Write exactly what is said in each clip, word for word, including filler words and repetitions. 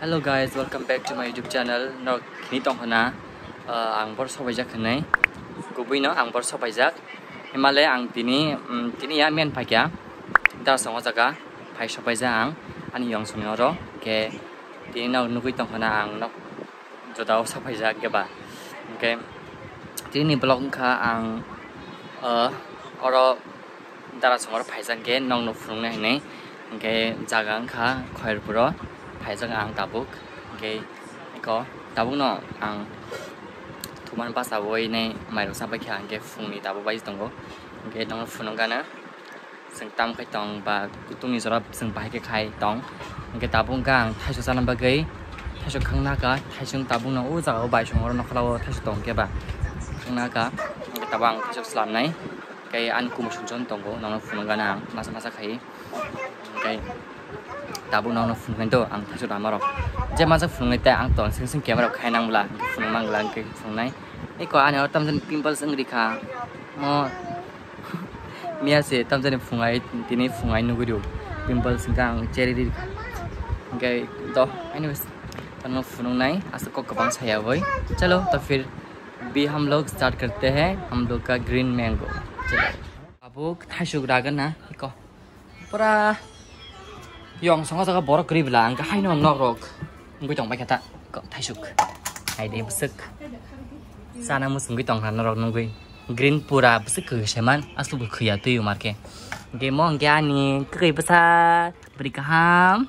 Hello guys, welcome back to my YouTube channel. Norok khini tongkhana, uh, ang bor sobaijak hinwi. Kubui no ang bor sobaijak. Himale ang tini, um, tini ya men paikya. Dar songo jaga phai sobaijak ang. Ani yong soni oro. Ke tini no nugui tongkhana ang nok jodao sobaijak keba. Ke tini vlog wngkha ang, uh, oro Dara songor phaijak khe nokno phunuknai hinwi, hwnkhe jaga wngkha Khairpuro phaijak ang tabuk, hwnkhe eko tabukno ang thuman bachawi nai mairok chabaikha, hwnkhe phungni tabuk bai tongo, hwnkhe nokno phunukgana chwng tamkhai tong ba kutungni jora chwng bahai khe khai tong, hwnkhe tabuk wngkha ang thaichuk chana bagwi thaichuk khangna kha, thaichuk tabukno o jaga o bai songor nokhlao thaichuk tong khe ba khangna kha, hwnkhe tabuk ang thaichuk chwlamnai. Khe ani kumu sumsok tongo, nono phunukgana ang masa masa khai. Khe tabuk nono phunukgani to ang thaichuk ramarok. Je masa phunuknai tei ang tong sing sing camera khai nang bwla, phunuk mang bwla, hwnkhe phunuknai. Eko ani oro tamjani pimples wng rikha. Mo miya se tamjani phungai, tini phungai nugui rw. Pimples wngkha ang cherry rikha. Hwnkhe to, anyways, tamo phunuknai, aswk kok kwbang saya bai. Chalo, to phir. Abhi hum log start karte hain, hum log ka green mango. Chalo. Abo thaisuk ragan na, iko. Pura yong songo jaga borok kwrwi bwla, ang haino nok rok. Wngwi tong bai kha ta, iko thaisuk. Hai de bwswk. Chana muchungwi tong kha norok nugwi. Green pura bwswk kwrwi se man, aswk bo khwya twi marke. Ge mo hwnkhe ani kwrwi bwsa. Bwrwi kaham.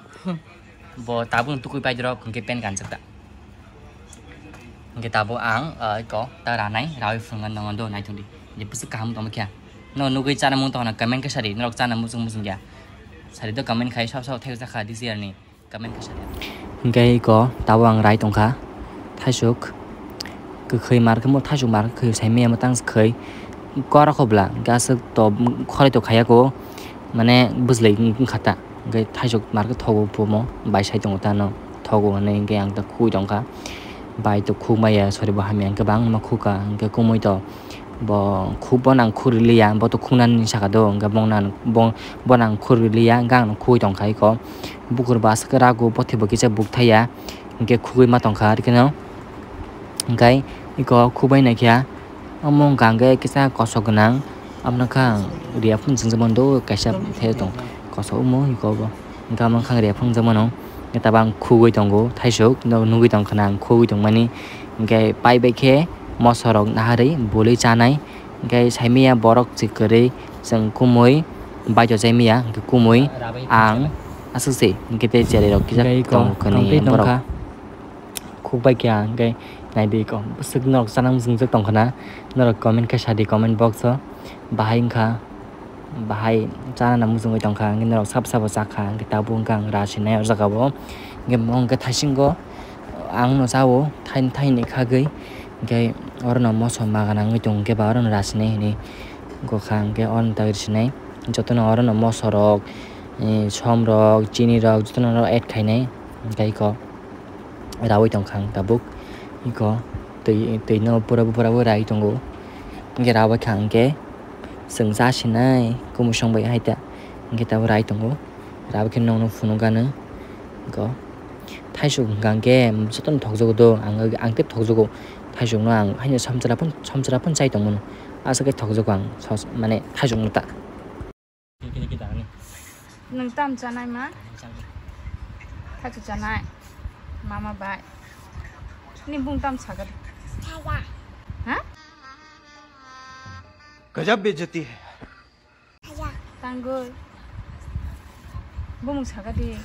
Bo tabuk tukui paidrok hwnkhe pen kanjak da. Hwnkhe tabuk ang, ah, iko ta ranai rawi phungan nongo do naithok di. Je bwswk kaham tongma khe. No nugui chana mung tongna comment khe sadi. Norok chana muchung muchung ya. Sadi do comment khai sab sab thai jakha this year ni. Comment khe sadi. Hwnkhe iko tabuk ang rai tongkha. Thaisuk. Kwkhwi mar khe mo thaisuk mar khe sai maya mo tang se khwi. Kora khobla, hwnkhe aswk to khoroi to khaya ko, mane bwslai wng-, wngkha ta. Hwnkhe thaisuk mar khe thogo pomo, bai sai tongo ta no, thogo hwnwi hwnkhe ang ta khugui tongkha. Bai to khuk maya, sorry, bo hamya hwnkhe bangma khukha, hwnkhe kumui to bo khuk, bono ang khuk rwliya, bo to khuknani saka do, hwnkhe bongno ang, bo-, bono ang khuk rwliya, hwnkhe ang khugui tongkha iko. Bukur bo aswk rago, bothibo kisa buk thaya, hwnkhe khugui ma tongkha, arkheno. Hwnkhe iko khugui naikha. Omo wngkha hwnkhe kisa kosok gwnang, abono khe ang riya phano chwngjak mano do, kaisa the tong kosok omo iko bo. Hwnkhe omo wngkha ang riya phano chwngjak mano, hwnkhe tabuk ang khugui tongo, thaisuk no nugui tongkha na ang khugui tongmani. Hwnkhe pai bai khe moso rok naharwi bului chanai, hwnkhe saimaya borok se kwrwi chwng kumui baithok chaimaya, hwnkhe kumui ang aswk se, hwnkhe tei cherai rok kisa tong khwni borok. Khuk bai kha hwnkhe nai di ko. Bwswk norok chana muchungjak tong khna, norok comment khe sa di comment box o. Bahai wngkha, bahai chana muchungwi tong kha, hwnkhe norok sabo sabo cha kha, hwnkhe tabuk wngkha ang ra sinai o jaga o. Hwnkhe mo hwnkhe thaisingo ang no cha o, thaini thaini khagwi, hwnkhe oro no moso ma gana wngwi tongo, hwnkhe ba oro no ra sinai hinwi wngkha, hwnkhe oro no ta ri sinai. Jotono oro no moso rok, eh, som rok, chini rok, jotono oro add khainai, hwnkhe iko. Rawi tong kha ang tabuk. Iko twi, twi no pura, pura bo rai tongo. Hwnkhe rawi kha hwnkhe chwng cha sinai, kumusong bai hai ta. Hwnkhe tabuk rai tongo. Rawi khe nokno phunuk gana. Iko thaisuk hwnkha hwnkhe jotono thokjago do. Ang, ang tei thokjago. Thaisuk no ang haino samchara phano, samchara phano chai tong mano. Aswk khe thokjago ang sos, mane thaisuk no ta. Nwng tam chanai ma? Thaichuk chanai. Mama bai. Ni bung tam saga. Ha? गजब बेइज्जती है। Tangwi. Bumung saga di.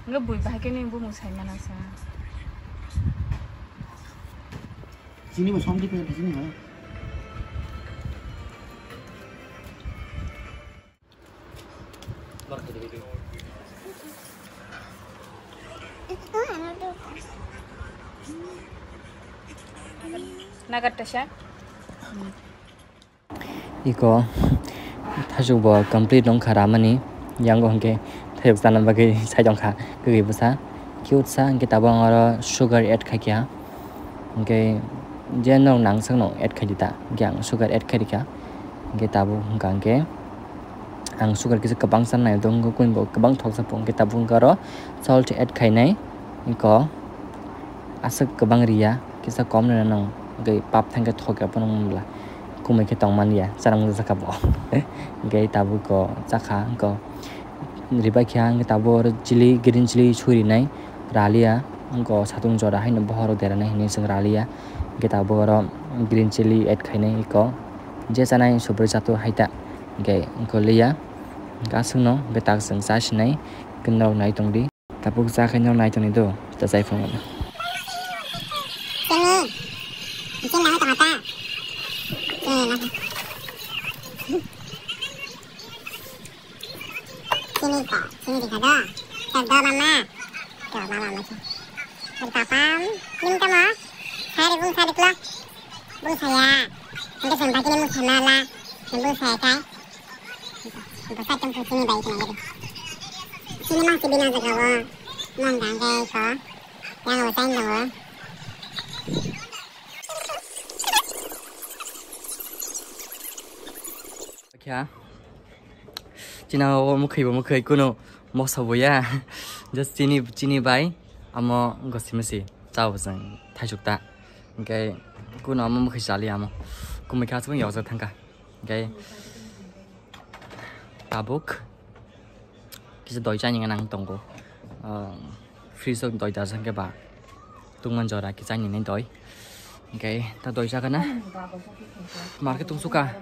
Nga bui bahai khe ni bumung sai mana sa. Sini mo som di pe sini ha. Nagar tasa. Iko thasuk bo complete wngkha ramani, yango hwnkhe thayok chana bagwi sai tongkha kwrwi bwsa, cute sa, hwnkhe tabuk ang oro sugar add khaikha, hwnkhe je norok nangsak no add khaidi ta, hwnkhe ang sugar add khairikha, hwnkhe tabuk hwnkha hwnkhe ang sugar kisa kwbang chanai, hwnkhe bo kwbang thoksa, hwnkhe tabuk hwnkhe oro salt add khainai, Ko aswk kwbang riya, kisa kom rwna nang, hwnkhe pap thangkhe thokya phano wngla, kumui khe tongmani ya, chanang jakha bo. Hwnkhe tabuk ko chakha, ko ribai kha, hwnkhe tabuk oro chili, green chili sui rinai raliya, ko satung jora haino bohorok deranai hinwi chwng raliya, hwnkhe tabuk oro green chili add khainai ko, je chanai subrai chato haita, hwnkhe ko liya, hwnkhe aswkno hwnkhe tak chwng cha sinai, hwnkhe norok nai tongdi. Tabuk cha khe norok nai tongdi do, ta chai phano. Chini, chini nang tong ta. Chini nang. Chini ko, chini dikha do. Chak do mama. Do mama mama. Chini papa, nim tamo. Sari bung sari klo. Bung saya. Nanti sampai kini bung saya mala. Bung saya kai. Bwsa tongkha chini bai kwnai ri. Chini mang si bina jaga o. Mang dang gai ko. Yang o chain dong o. Kya? China o mukhai bo mukhai kuno moksa bo ya. Just chini, chini bai amo gosi masi chao jang thaisuk ta. Hwnkhe kuno amo mukhai chali amo. Kumui kha aswk yokjak thangkha. Hwnkhe tabuk kisa doi chani gana ang tongo. Ah, fridge o doi dajak hwnkhe ba tungma jora kisa nini doi. Hwnkhe ta doi chakana. Market tungsuka.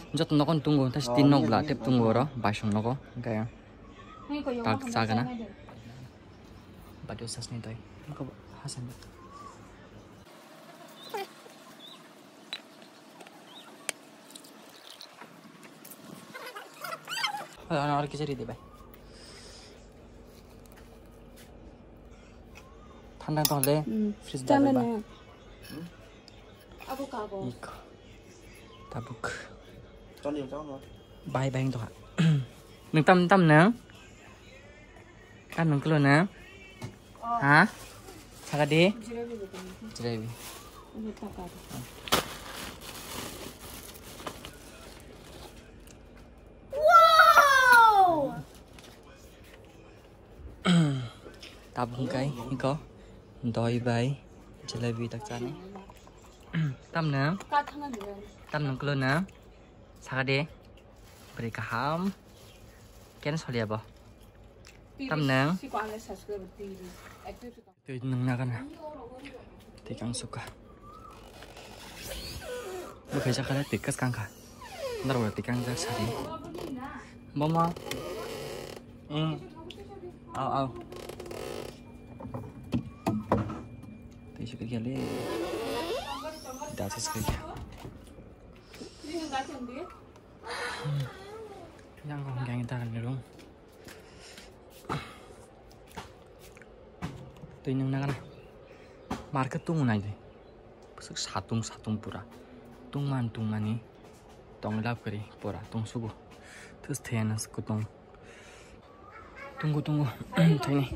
Joto nokon tungo, ta tin nok bla tep tungo oro, baisong nogo. Hwnkhe tak chakana. Bati o sasni doi. Hasan. Ano, ano, kisa ridi bai. Thanda tong le, hmm, fridge da bai ba. Abo kago. Iko. Tabuk. Bai bai tong ha. Nung tam, tam nang? Kan nung kelo nang? Ha? Saka di? Jalebi. Wow! Tabuk kai iko doi bai jalebi tak chani. Tamno? Tamno kelo na? Saka de. Beri kaham. Ken solia bo. Tamno? Twi nung na kana. Twi kang suka. Bo kaisa khala twi kas kang kha. Naro twi kang jak sari. Mama. Hmm. Au, au. Twi suka kya le. Da suka kya. Yang kong yang ta ni rung. Twi nung nagana. Market tung nai de. Bwswk satung satung pura. Tungman tungmani. Tong lab kari pura tung sugo. Tus thena sugo tong. Tungo tungo. Thini.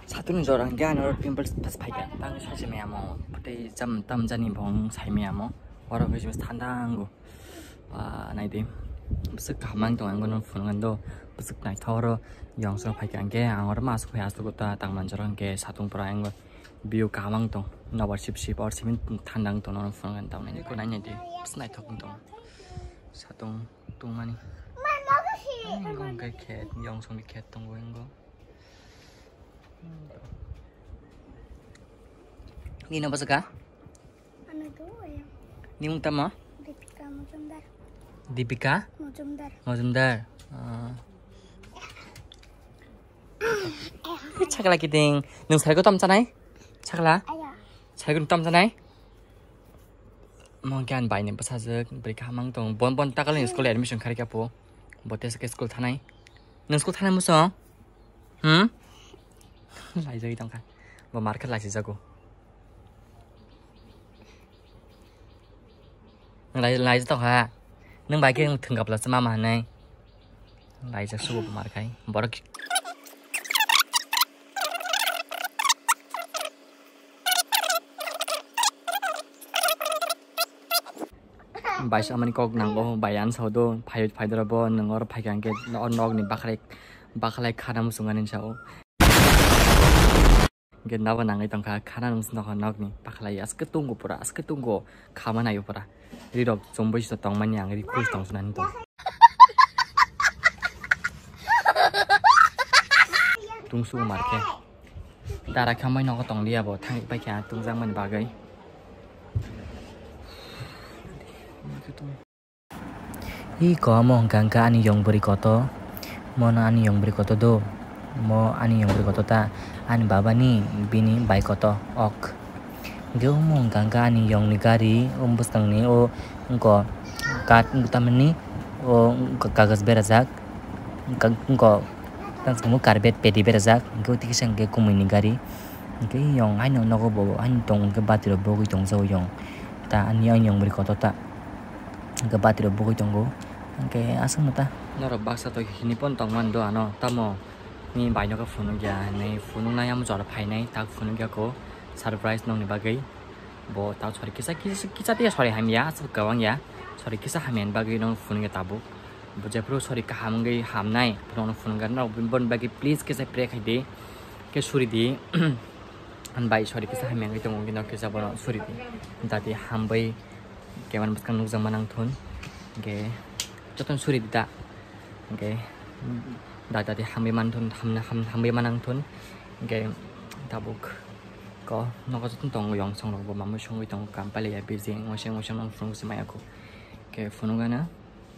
Satung jora hingke ano pimples pas phaika. Tang sai se meyamo. Putei jam tam jani bong sai meyamo. Oro khe thanda ango. Ba, nai di. Bwswk kaham ang tong, ang bono phunuknani do. Bwswk naithok oro yong song phaikha hwnkhe, ang oro ma aswk phai aswk ta tang manjaro hwnkhe satung pura ang view kaham ang tong. Nobar sip sip or simi thanda ang tong, nono phunuknani tong nai di. Nai di. Bwswk naithok ang tong. Satung tungmani. Ang hwnkhe khet, yong songni khet tongo ang bo. Nino bwswk kha? Ano to, ayo. Nimung tamo? Dipika Mojumdar. Dipika? Mojumdar. Mojumdar. Ah. Chakla kiting. Nung sai ko tam chanai? Chakla? Aya. Sai ko tam chanai? Mo kyan bai ni bwsajwk, bwrwi kha mang tong. Bon bon takal ni school admission kharika po. Bo tesa ke school thanai. Nung school thanai muso? Hmm? Laijagwi tongkha. Bo mar khe laisijago. Lai, lai tongkha. Nung bai khe thwngkapla se mama hinai. Laijak sugo bo mar khai. Borok Bai samani kok nango, bai ang sao do, phai, phai doro bo, nang oro phai kha hwnkhe, o nok ni bakhrai, bakhrai khana muchung ani sao. Hwnkhe nobo nangwi tongkha, khana nung sino kha nokni pakhalai, aske tungo pura, aske tungo khama naio pura. Rirok chumui se tongmani ang ri khus tong sunani tong. Tungsu mar khe. Dara khamai nogo tong liya bo, thang pai kha tungjakmani bagwi. Iko omo hwnkha hwnkha ani yong bwrwi koto. Mono ani yong bwrwi koto do. Mo ani yong bwrwi koto ta ani babani bini bai koto ok. Hwnkhe omo hwnkha hwnkha ani yongni gari o bwskangni o wngkha kat tamani o kagaj berajak. Wngkha tang samo carpet pedi berajak. Hwnkhe o tikisa hwnkhe kumui ni gari. Hwnkhe yong haino nogo bo haino tongo hwnkhe bati rok bogwi tongjago yong. Ta ani yong bwrwi koto ta. Hwnkhe bati rok bogwi tongo. Hwnkhe aswk no ta. Norok baksa to hini pon tongmani do ano tamo. Ni bai no khe phunuk ya hinwi phunuk nai amo jora phainai tak phunuk ya ko surprise nokni bagwi. Bo ta sori kisa kisa kisa tiya sori hamya aswk kwbang ya. Sori kisa hamya ni bagwi no phunuk ya tabuk. Bo jephuru sori kaham wngwi hamnai bono phunuk ya norok boni bagwi please kisa pray khai di. Khe suri di. Ani bai sori kisa hamya wngwi tongo hwnkhe no kisa bono suri di. Jati hambai. Hwnkhe mani bwskang nukjakma nangthun. Hwnkhe jotono suri da. Hwnkhe da da de hambai manthun, hamna ham-, hambai manangthun. Hwnkhe tabuk ko nogo jotono tongo yong song rok bo mamui songwi tongo kam pailaiya busy ngoseng ngoseng nang phunuk se maya kho. Hwnkhe phunuk gana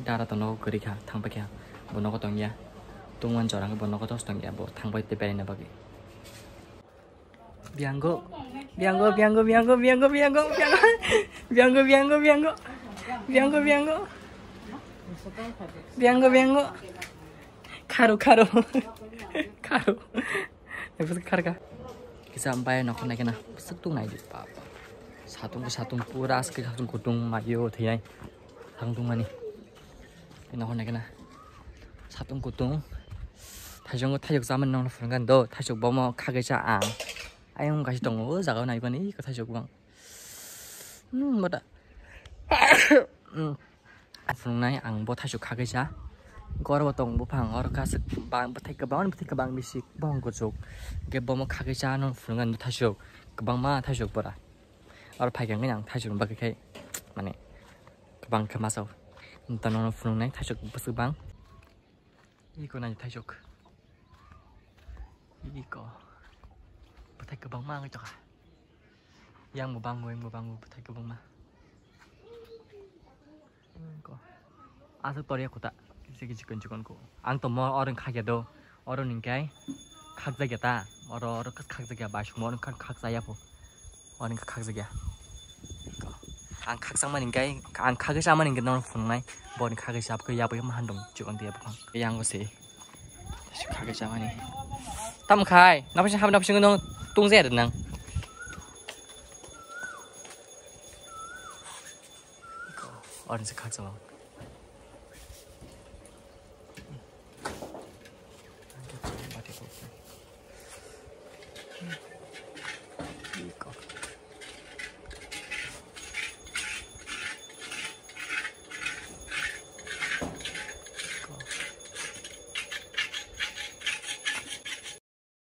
dara to nogo kwrwi kha thang paikha bo nogo tongya. Tungmani jora hwnkhe bo nogo tos tongya bo thang pai tei beraina bagwi. Biango. Biango, biango, biango, biango, biango, biango. Biango, biango, biango. Biango, biango. Biango, biango. Kharo, kharo. Kharo. Ebos kharka. Kisa ampai nokhor naikena. Sik tung naidi. Papa. Satung ke satung pura aske satung kutung mayo thiyai. Satung tung mani. Nokhor naikena. Satung kutung. Thaisongo thaisok chamani nokno phunukha do. Thaisok bomo khagwi cha ang. Ayang kaisa tongo o jaga o naibani iko thaisok bang. Hmm, bada. Hmm. Phunuknai ang bo thaisok khagwi cha. Goro bo tong buphang oro kasik bang bwthai kwbang bwthai kwbang bisi bong kuchuk. Ge bomo khagwi cha no phunukha do thaisok. Kwbangma thaisok bora. Oro phaikha ang thaisok bagwi khai mane kwbang khe masa. Tono no phunuknai thaisok bwswk bang. Iko nai thaisok. Iko. Bwthai kwbangma wngwi tongkha. Yang bo bango, yang bo bango, bwthai kwbangma. Iko. Aswk torya kota. Kisi kisi chikon chikon ko. Ang to mo orang khagya do. Oro ni hwnkhe khakjakya ta, oro, oro khakjakya bai songmo, oro khak-, khakjaya pho. Oro ni khakjakya. Ang khakjakmani hwnkhe, ang khagwi chamani hwnkhe nono phunuknai. Boni khagwi chap khe yapui ma handong chikon tiya buphang. Yang se. Khagwi chamani. Tam khai, naphasi ham naphasi nung tungje nang. Oro ni se khakjakma.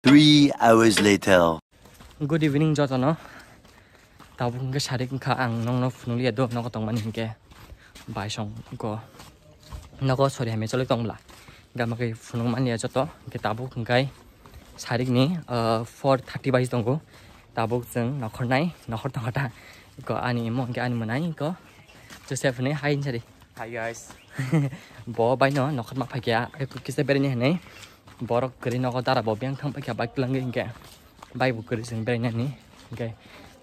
Three hours later. Good evening jotono. Tabuk hwnkhe sarik wngkha ang nokno phunukliya do nogo tongmani hwnkhe baisong go nogo sori hamya choli tong bwla hwnkhe phunukmaniya joto hwnkhe tabuk hwnkhe sarikni, ah, four thirty baji tongo tabuk chwng nokhor nai nokhor tongkha ta go ani imo hwnkhe ani mwnai go Joseph hinwi hai hinsa di. Hi guys. Bo baino nokhorma phaikha, kisa beraini hinwi. Borok kwrwi nogo dara bo biyang thang paikha bike twlangwi hinkhe. Bike bo kwrwi chwng berainani. Hinkhe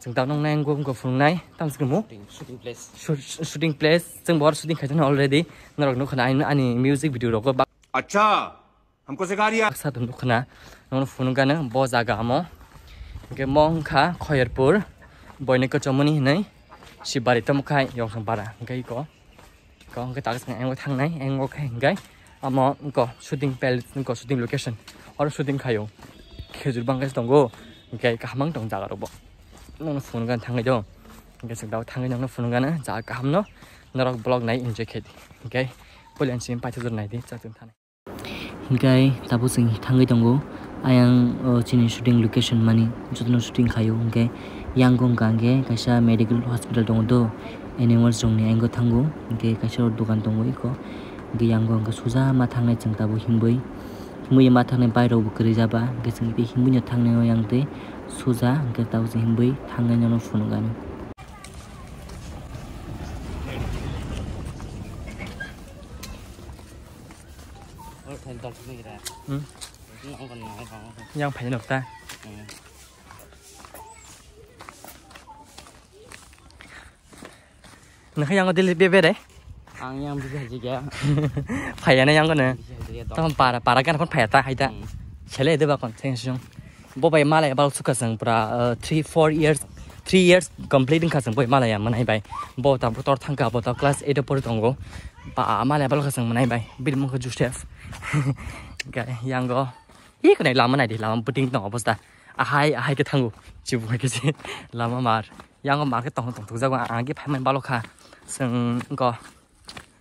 chwng tamo nang nai wngkha phunuknai, tamo se khe mo? Shooting, shooting place. Shoot-, shooting place. Chwng bo oro shooting khaijak already. Norok nukha na ani, ani music video rogo ba- Acha. Hamko sikha riya. Baksa to nukha na, nono phunukgano bo jaga amo. Hwnkhe mo wngkha Khoyerpur, boino kwchomoni hinwi Shibari tamo khai Yongsong para. Hwnkhe iko, iko hwnkhe taksa ang thangnai, ang o khai hwnkhe amo iko shooting palace, iko shooting location. Oro shooting khaio. Khejur bangkhe tongo, hwnkhe kaham tong jaga rokbo. Nono phunukgano thangwi do. Hwnkhe chwng tabo thangwi nono phunukgano jaga kaham no. Norok vlog nai enjoy khe di. Hwnkhe puila chini paithak jora nai di, chak chwng thanai. Hinkhe tabuk chwng thangwi tongo, Ayang, o, chini shooting location mani jotono shooting khaio, hwnkhe yang wngkha hwnkhe kaisa medical hospital tongo do, animals rokni ayang thango, hwnkhe kaisa o dogan tongo eko, hwnkhe yang o hwnkhe suja ma thangnai chwng tabuk hinbwi, hinbwi ma thangnai bike rokbo kwrwi jaba, hwnkhe chwng tei hinbwino thangnai o yang tei suja, hwnkhe tabuk chwng hinbwi thangnai nono phunukgani. Hmm? Yang phaina nukta. Hmm. Nokha yang dili bebe re? Ang yang bebe haji gaya. Phaya na yang kono. Bebe haji gaya to. Tamo para, para kan kon phaya ta hai ta. Hmm. Sele de ba kon seng sung. Bo bai malai bal suka sang pura, uh, three, four years, three years complete wngkha sang bo malai ya manai bai. Bo ta bo tor thangka bo ta class eight o pori tongo. Ba malai bal kha sang manai bai. Bini mung kha Joseph. Ga yang go. Ih, kwnai lama nai di, lama buting tong obosta. Ahai, ahai khe thango. Chibu hai khe se lama mar. Yang o mar khe tong, tong, tong jago, ang khe phai man balo kha. Seng ko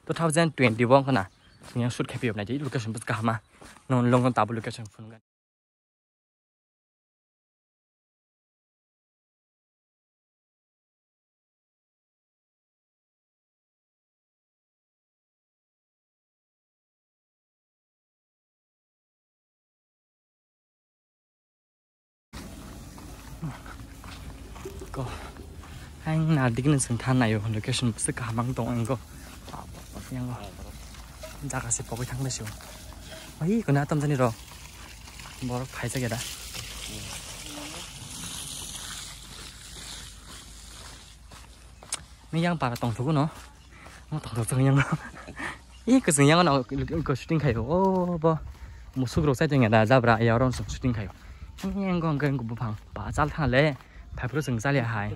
two thousand twenty-one khna. Yang shoot khe piyok nai di, location bus kahama. Non long tabu location phone. Ko. Ang na digini sing than nayo location bwswk kaham ang tong ang go. Yang go. Jaga se pogwi thang naisio. Oi ko na tam jani ro. Borok phaijak ya da. Ni yang para tong thugo no. Mo tong thuk yang. Ih, kwchwng yang no ko shooting khayo. O bo. Musuk rok sai tong ya da jabra ya oro shooting khayo. Yang go ang go buphang. Ba chal thang le. Phai phuru chwng chal ya hai.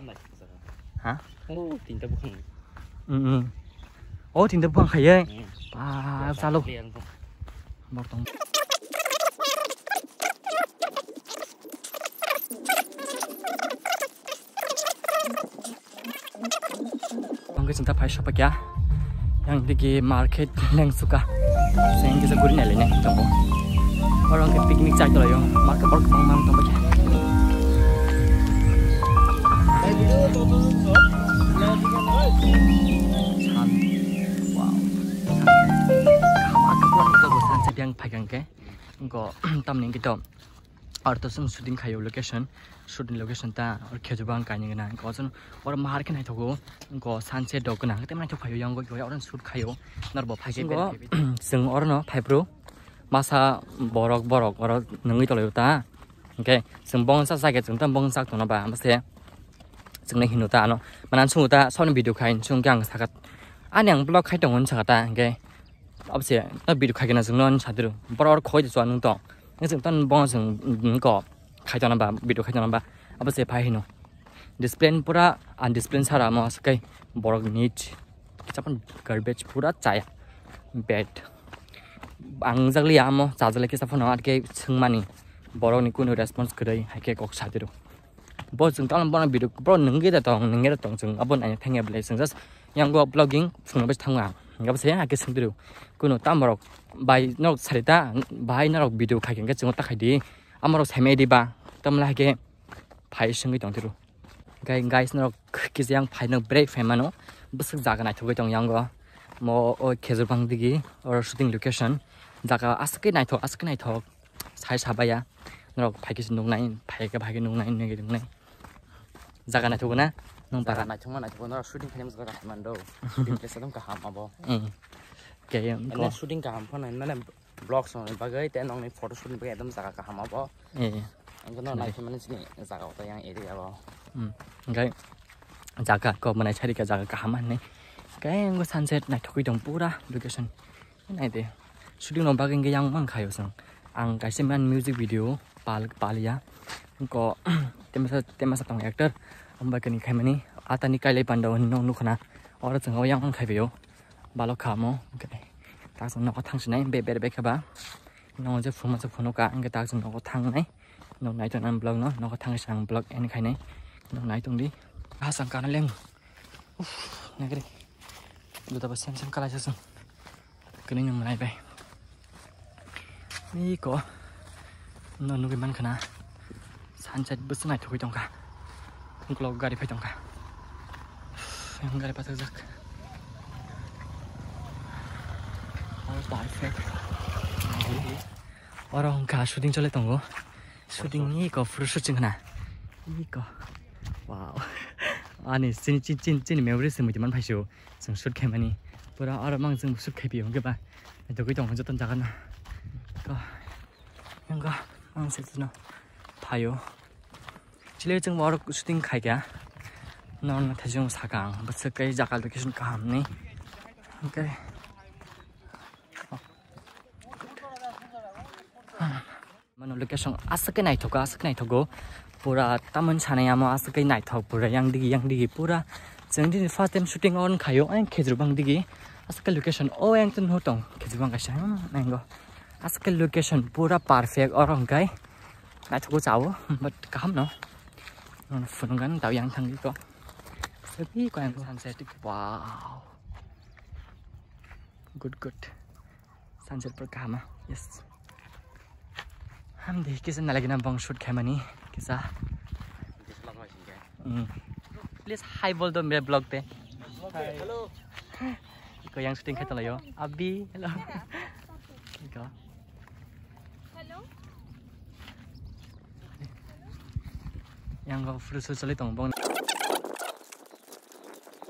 Ha? O tinta buphang. Mm, mm. O tinta buphang khaye. Mm. Ba chalo. Clear ang tong. Bor tong. Ang khe chwng ta phai sopakya. Yang digi market leng suka. Seng kisa guri nai lene tongo. Oro ang khe picnic chai tolaio. Market borok kwbang mang tongba khe. San. Wow. Khama kwbangma tabuk sunset yang phaikha hwnkhe. Go tamni hwnkhe to. Aro to chwng shooting khaio location, shooting location ta aro khejubang kainwi gana. Hwnkhe ojon oro mahar khe naithogo, hwnkhe sunset rok gana. Hwnkhe naithok phaio yang go oro shoot khaio. Norbo phaikhe chwng orono phaiphru masa borok borok oro nungwi tolaio ta. Hwnkhe chwng bongsa chakhe chwng tamo bongsa tongna ba, hwnkhe chwngno hino ta ano. Manan chwng ta saboni video khai chwng khe ang sakha, ani ang vlog khai tongo sakha ta, hwnkhe Abose no video khaikhe na chwngno ani sadiro. Borok khoi de chwng nung tong. Nung chwng ton bong chwng, mm, ko khai tong ba, video khai tong ba. Abose phai hino. Discipline pura undiscipline sara mo sakai borok nit. Kichapon garbage pura chaya. Bad. Ang jagli amo chajale kichapon atke chwngmani. Borok ni kunu response kwrwi haike kok sadiro. Bo chwng tamo bono video, bro, nungwi da tong, nungwi da tong, chwng abo naina thangya belai, chwng just yang go vlogging phunuknwi thango ang. Abo se hakhe swngtwiro. Kuno tamorok bai norok sari ta, bai norok video khai khe chwng ta khai di. Amorok saimai di ba, tamla hakhe phai swngwi tongtwiro. Gai-, guys, norok kisa yang phai no break phai mano, bwswk jaga naithogwi tong yang go. Mo o khejur bang digi, oro shooting location. Jaga aswk khe naithok, aswk khe naithok. Sai sabaya. Norok phaikhe se nuknai, phaikhe phaikhe nuknai, nuknai, nuknai. Jaga naithok na? Nung jaga para naithokma naithok, norok shooting khainai jaga kaham mano. Shooting place ekdom kaham abo. Mm. Kaya ene ko shooting kaham phano mane vlogs rokni bagwi tei nokni photo shoot ni bagwi ekdom jaga kaham abo. Eh. Ang no naithokmani sini jaga o yang area o. Mm. Hwnkhe jaga ko mwnai sarika jaga kaham hinwi. Kaya sunset naithokwi tong pura location. Naide, shooting no bagwi hwnkhe yang mankhaio chwng. Ang kaisa man music video pal, paliya. Ko temasa, temasa tong actor. Amba kani khaimani atani kailai panda hwnwi no nukhna. Oro chwng o yang mankhaibaio. Balok khamo. Okay. Tak chwng nogo thangsinai be, be, be khaba. No je phunukma se phunuka, hwnkhe tak chwng nogo thangnai. No naitok nang vlog no, nogo thangsa ang vlog end khainai. No naitongdi. Hasang kana leng. Uff, nagri. Juta ba sem sem kalai sasung. Kini nung nai bai. Ni ko. No nugwi mankha na, sunset bwswk naithogwi tongkha. Ukulok gari phai tongkha. Yang gari pathakjak. Oh, perfect. Oro wngkha shooting choli tongo. Shooting ni iko photo shoot chwng khna. Iko. Wow. Ani chini, chini, chini, chini memory se muitu man phaisu. Chwng shoot khaimani. Pura oro mang chwng shoot khaipi hwnkhe ba. Dogwi tong joto jaga no. Ko. Yang go. Ang se no. Phaio. Chile chwng oro shooting khaikha. No no thajung sakang. Bwswk kai jaga location kaham ni. Okay. Mano location aswk khe naithok, aswk khe naithok o. Pura tamoni sanai amo aswk khe naithok, pura yang digi, yang digi pura. Chwng dini first time shooting on khaio, ayang khejrwk bang digi. Aswk khe location o yang tong, khejrwk bang kaisa, hmm, nango. Aswk khe location pura perfect oro hwnkhe. Naithok o chao, but kaham no. Phunukgan tao yang thangwi ko. Sepi ko yang sunset, wow. Good, good. Sunset pura kaham, yes. Hamdi kisa nalagina bong shoot khaimani kisa. Mm. Please hi bol do mere vlog te. Hello. Ko yang shooting khai tonglaio. Abi, hello. Ko. Hello. Yang go photo shoot choli tong bong.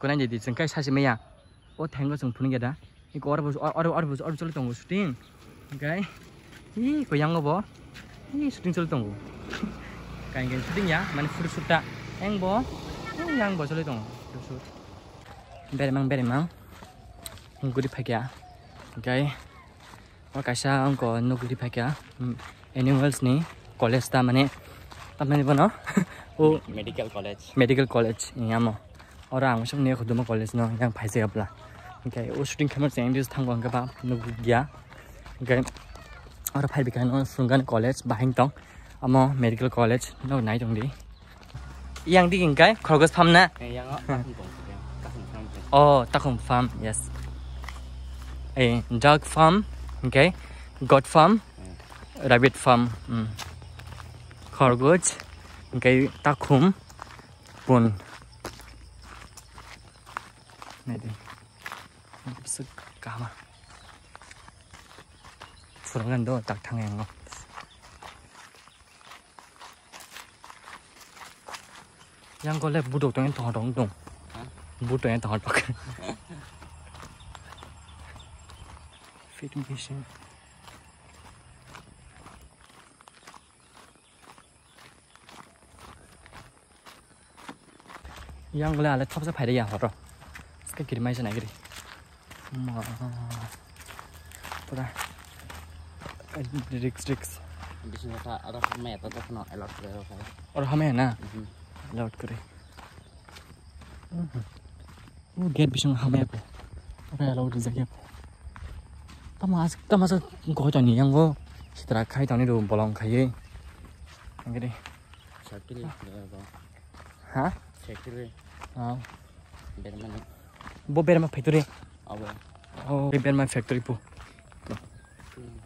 Ko nai di chwng kai sasi maya. O thango chwng phunukya da. Iko oro bo, oro, oro bo, oro choli tongo shooting. Hwnkhe, iko yango bo, ih, shooting choli tongo. Kain kain shooting ya, mane photo shoot ta. Yang bo, yang bo choli tongo photo shoot. Beremang, beremang. Guri phakya. Hwnkhe, o kaisa wngko nuguri phakya. Animals ni college ta mane, tamni bono. O medical college. Medical college, yamo. Oro ang sumni Khuduma college no yang phaijak abla. Hwnkhe o shooting khaima chwng English thango hwnkhe ba nugya. Hwnkhe oro phai bikha no Phunukgan college bahing tong. Amo medical college no nai tong di. Yang di hwnkhe khorgos farm na? Eh, yang o takhum tong, takhum farm tong. Oh, takhum farm, yes. Eh, duck farm, hwnkhe goat farm, eh, rabbit farm, hmm. Khorgos, hwnkhe takhum, pun. Nai di. Bwswk kaham. Phurungani do tak thang yango. Yang gole budok tong tong tong tong. Ha? Budok tong tong tong. Fit mission. Yang le ale thopsa phaide ya horo. Ska kiri mai sanai kiri. Ma. Pura. Risk, risk. Bisingo ta aro hamya ta ta khno allowed kore ro khai. Oro hamya na? Mhm. Allowed kore. Mhm. O gate bisingo hamya po. Oro allowed rijak ya po. Tamo as-, tamo sa goi toni yango. Sitra khai toni ro bolong khai. Angkiri. Factory, eh, bo. Ha? Factory. Ah. Bermani. Bo Berma factory. Abo. Oh, Berma factory po. Hmm.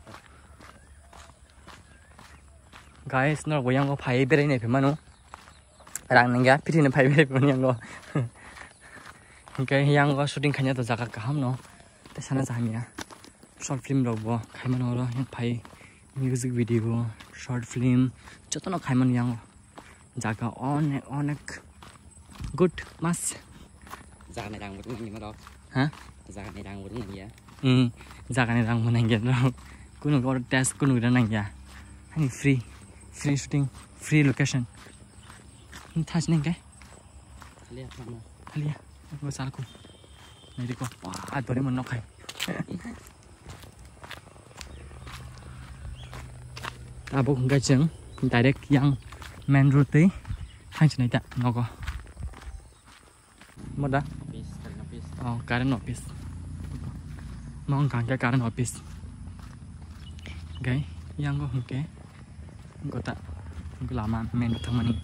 Guys, no, bo yango phai berai nai phai mano. Rang nangya, piti no phai berai phai yango. Hwnkhe yango shooting khaina to jaga kaham no. Tei sana cha hamya. Short film rok bo khai mano oro, yang phai music video, short film, jotono khai mano yang o. Jaga onek, onek good mas. Jaga ni rang bo nangya mano. Ha? Jaga ni rang bo nangya. Hmm, jaga ni rang bo nangya no. Kunu oro test kunu gira nangya. Hani free, free shooting, free location. Thas nengke. Thalia, thalia. Thalia. Bo salku. Nai riko. Wah, dori mon nokhai. Tabuk hwnkhe chwng direct yang main road twi thansinai ta nogo. Moda? Office, current office. Oh, current office. Mo wngkha hwnkhe current office. Hwnkhe yango hwnkhe gota lama main road thangmani.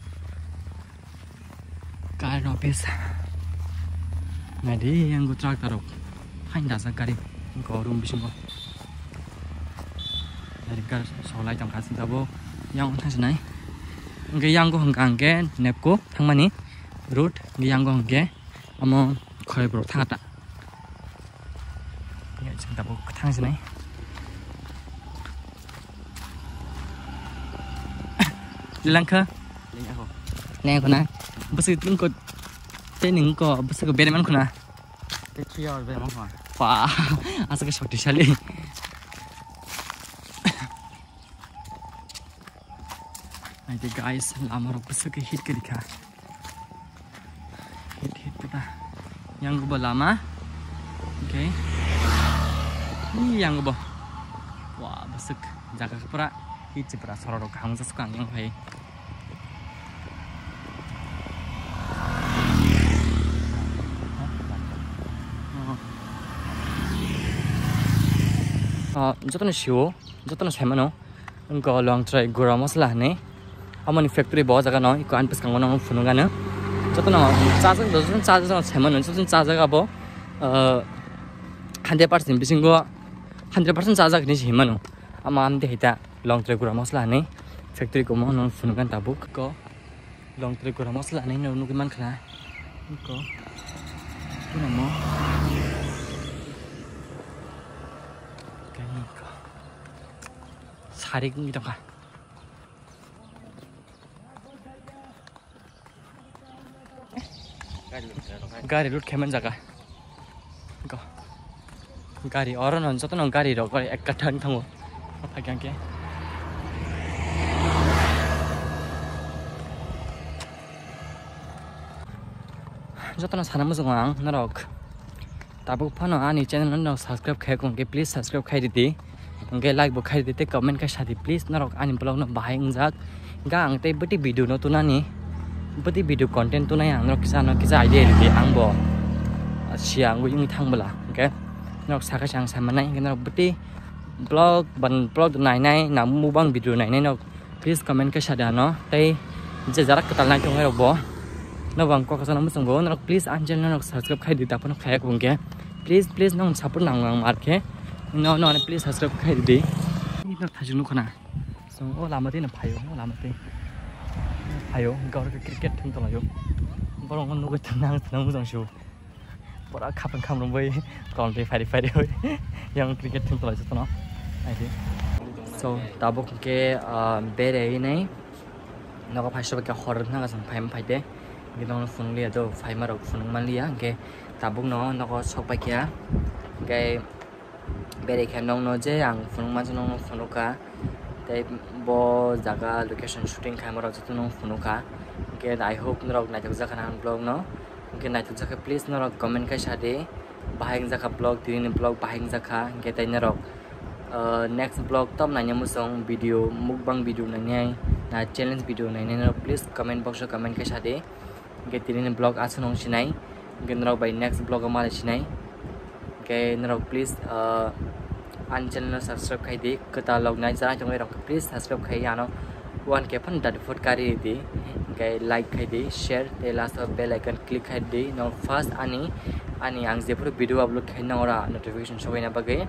Current office. Naidi, yang go tractor rok. Hain dasa gari. Go room bisingo. Dari gar solai tong kasi tabo. Yang thang sinai. Hingke yang go hingka hingke nepko thangmani road, hingke yang go hingke amo khoroi borok thangata. Hingke chwng tabuk thang sinai. Lelangkha? Leng ako. Leng ako na? Bwswk tungko, tei ningko bwswk bere mankho na? Tei three hours bere mankho na. Pa, aswk shaktisali. Naidi guys, lama rok bwswk khe hit khe rikha. Hit hit khe ta. Yang bo lama. Okay. Ni yang bo. Wah, bwswk jaga khe pura hit se pura sorok rok kaham jasuk ang yang phai. Oh. Ah, jotono sio, jotono sai mano. Wngkha Longtrai Gura Masala hinwi. Amoni factory bo o jaga no, eko ani bwskango no phunukgano. Jotono chajak, jotono chajak, jotono sai mano, jotono chajak abo, ah, hundred percent bisingo hundred percent chajak hinwi se hinmano. Amo amtwi hai ta Longtrai Gura Masala hinwi factory komo no phunukgani tabuk. Ko Longtrai Gura Masala hinwi no nugwi mankha na. Ko. Kino mo. Kani ko. Sarik wngwi tongkha. Gari load khaimani jaga. Go. Gari oro no jotono gari rok bai ekka thang thango. Phai khe. Jotono sana muchungo ang norok. Tabuk phano ani channel no subscribe khai kong khe please subscribe khai ridi. Hingke like bo khai ridi tei comment khai sadi please norok ani vlog no bahai wngjak. Hingke ang tei bwtwi video no tunani. Bwtwi video content tunai ang norok kisa no kisa idea ridi ang bo. Siya ang wngwi thang bwla. Hingke norok sakha ang sai manai hingke norok bwtwi vlog ban vlog nainai na mubang video nainai norok. Please comment khe sadi ano tei je jarak kwtal nai tongnai rok bo no bang kok sana muchung bo norok please ani channel norok subscribe khai di taphano khaya kung khe please please nong support nang nang mar khe no no please subscribe khai di no thajung nukho na so o lama tei no phayo o lama tei phayo gor khe cricket thung tonglayo borok no nugwi tong nang tong muchung sio. Pura khapang kham rwngwi tongtwi phari phari oi yang cricket thung tonglaijak tono. Naidi. So tabuk hwnkhe, ah, bere hinwi nogo phai sobai khe hor wngkha chwng phaima phaide. Hwnkhe nono phunuk liya do phaima rok phunuk man liya hwnkhe tabuk no nogo sok pai kha. Hwnkhe Bere khe nokno je ang phunuk mansa nokno phunuk kha. Tei bo jaga location shooting khaima rok joto no phunuk kha. Hwnkhe I hope norok naithok jak khana ang vlog no. Hwnkhe naithok jak khe please norok comment khai sadi. Bahai wngjakha vlog, tini ni vlog bahai wngjakha. Hwnkhe tei norok, uh, next vlog tom naina muchung video, mukbang video nainai, na challenge video nainai norok please comment box o comment khai sadi. Hwnkhe tini ni vlog aswk nung sinai. Hwnkhe norok bai next vlog o malai sinai. Hwnkhe norok please, uh, ani channel no subscribe khai di. Kwtal rok nai channel tongwi rok please subscribe khai ano one K phan dati phot kari di. Hwnkhe like khai di, share tei last o bell icon click khai di. No first ani, ani ang jephuru video upload khai nang ora notification sobaina bagwi.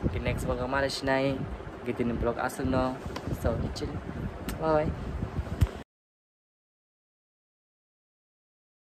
Hwnkhe next vlog o malai sinai. Hwnkhe tini vlog aswk no. So, chill. Bye bye.